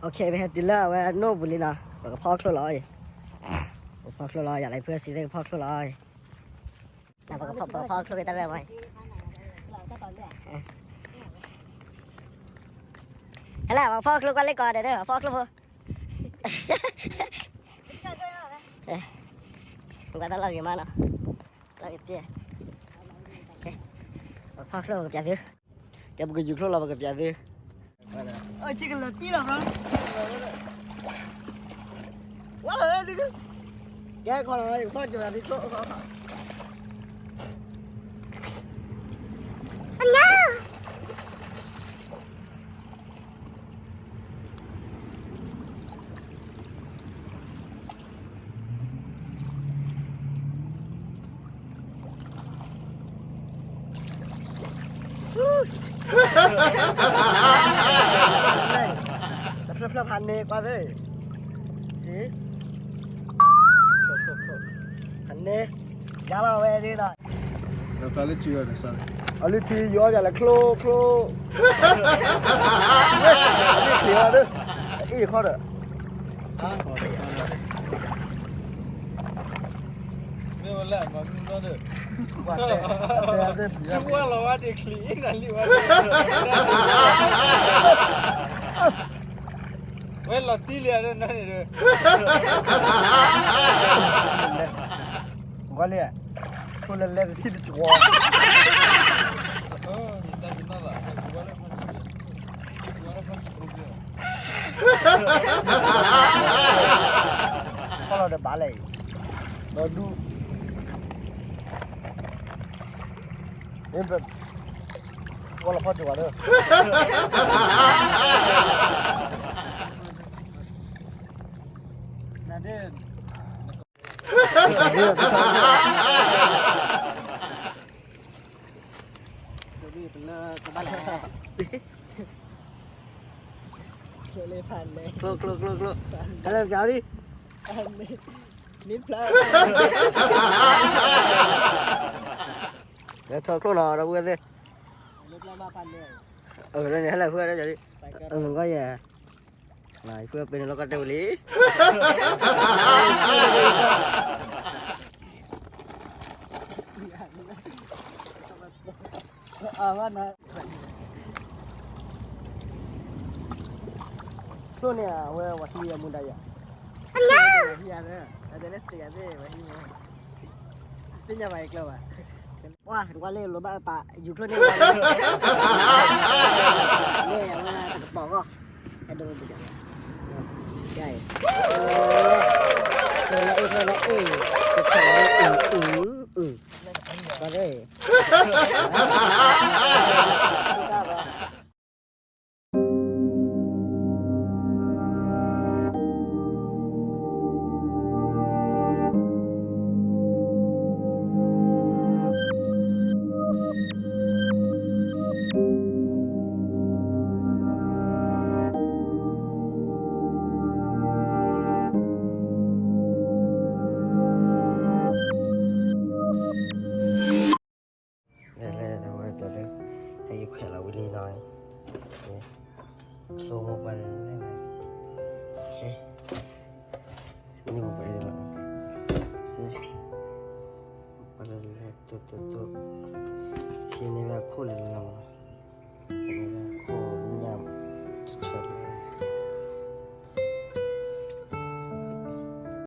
ပဟဲတုၤလၢအဝဲနိၣ်ပူၤလံနီၤ, ပကဖီၣ်ချိၣ်လီၤအံၤ, ပကဖီၣ်ချိၣ်လီၤ, ယၤလၢဖုအစံးသ့ၣ်ကဖီၣ်ချိၣ်လီၤအံၤ, ပကဖီၣ်ချိၣ်က့ၤတၢ်ရဲၣ်မးအံၤ, ဟဲလၢပကဖီၣ်ချိၣ်ကွၢ်လၢကီးဒီး ပကဖီၣ်ချိၣ်ဖိ, ကွၢ်တၢ်လီၤဂ့ၤမးနီၤ, လီၤဂ့ၤတ့ၢ်, ပကဖီၣ်ချိၣ်ပကပျးသု, ကဲပကယူၤချိၣ်လီၤပကပျးသု, အကလီၤတံၢ်လီၤ, ဝါလီၤ, ကဲခီလီၤ, ဖီၣ်ကၠီၤသံချိၣ်, တဖျၢၣ်ဖျၢၣ်ဖးန့ၢ်ကွၢ်သ့ၣ်, စံး, ဖးန့ၢ်, ယါလီၤဝဲဒ်နီၤ, အလုၢ်ထံယီၤပၠးလၢချိၣ်ချိၣ်, အလုၢ်ထံယီၤဒီး, အ့ၣ်ခီဒီး မ့ၢ်ဝဲလၢအမၤမုၢ်နီၢ်ဒီး, ဝဲလီၤဝဲဒံးချံအ့ၣ်နၤလံဝဲ, ဝဲလီၤတံၢ်လံဒီးနၤန့ၣ်ဒီး, ကွၢ်လံ, ဖိလၢလဲတထံၣ်တကီ, ဖီၣ်လီၤဒီးဘၣ်လဲၣ်, ဒီးဒူၣ်, မ့ၢ်, ဖီၣ်လီၤဖီၣ်ကၠီၤဝဲဒီး, နဒ့ၣ် ကျိ ကျိ ကျိ ကျိ, ဟဲလၢပျးလံ, မ့ၢ်ဖျါ, လၢထီၣ်ကျိနီၤ ဒီပုၢ်ဝဲၢ်သ့ၣ်, အန့ၣ်ဟဲလၢဖုဝဲဒၣ်လံ, အကယဲၢ် ဖုဝဲပ့ၤန့ၣ်လီၤကီၢ်တဲဝဲလံ, အဝဲန့ၣ် အဝဲဝၤထံယမူဒါယၤ, သ့ၣ်ညါဘၣ်ယကျၢၤဘၣ်, ပှၤတကွၢ်လၢလိၤဘၣ်ပာ်ယူၤချိၣ်န့ၣ်, မ့ၢ်အဝဲတကပီၤဂီၢ်, အဲၣ်ဒိး, ယၤအံၤ, လၢအ့ၣ်လၢအ့ၣ်, လၢအ့ၣ်, လၢအ့ၣ်, လဲၤလဲၤဒီးဝဲပျး, ဟဲက့ၤခွဲးလီၤဝံၤလံနီၤ, ချိၣ်မိၢ်ပှၢ်လဲၤလဲၤ, န့ၣ်ပှၤအဲၣ်ဒိးလီၤ, စ့, ပှၤလဲၤလဲၤတိၢ်တိၢ်တိၢ်, ဟံးန့ၢ်ဝဲအခိၣ်လဲၤလဲၤလီၤမး, ဟံးန့ၢ်ဝဲ